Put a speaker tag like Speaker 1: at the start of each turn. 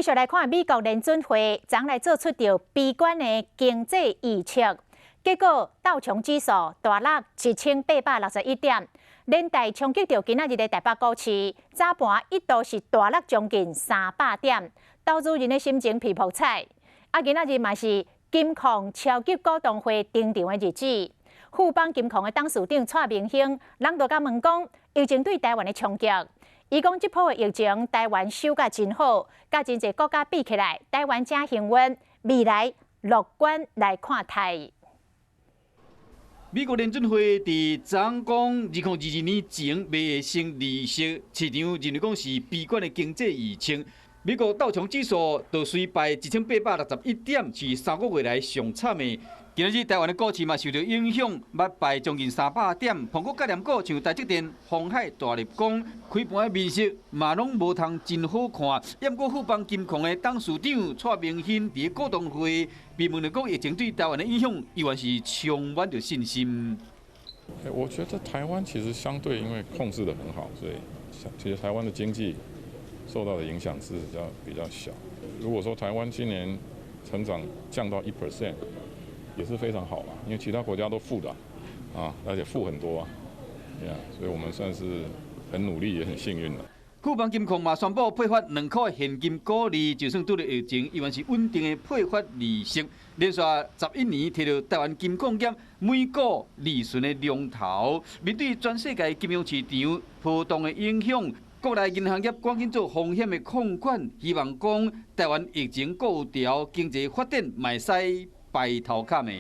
Speaker 1: 繼續來看美國聯準會昨來做出著悲觀的經濟預測，結果道瓊指數大落1861點，連帶衝擊著今仔日的台北股市，早盤一度是大落將近300點，投資人的心情被破彩。啊，今仔日嘛是金控超級股東會登場的日子，富邦金控的董事長蔡明興，人就共問講疫情對台灣的衝擊。伊講這波的疫情，台灣守甲真好，佮真濟國家比起來，台灣誠幸運，未來樂觀來看待。
Speaker 2: 美國聯準會佇昨昏講，2022年前袂會升利息，市場認為講是悲觀的經濟預測。美國道瓊指數就隨敗1861點，是3個月來上慘的。今仔日台灣的股市嘛受著影響，捌敗將近300點。蘋果概念股像台積電、鴻海、大立光，開盤的面色嘛攏無通真好看。毋過富邦金控的董事長蔡明興佇股東會被問著講疫情對台灣的影響，依然是充滿著信心。
Speaker 3: 我覺得台灣其實相對因為控制得很好，所以其實台灣的經濟受到的影響是比較小。如果說台灣今年成長降到1%，也是非常好啦，因為其他國家都負的，啊，而且負很多啊，所以我們算是很努力，也很幸運的。
Speaker 2: 富邦金控嘛宣布配發2塊現金股利，就算拄著疫情，依然是穩定的配發利息。連續11年提著台灣金控業每股利潤的龍頭。面對全世界金融市場波動的影響，國內銀行業趕緊做風險的控管，希望講台灣疫情過有條，經濟發展嘛會使排頭坎的。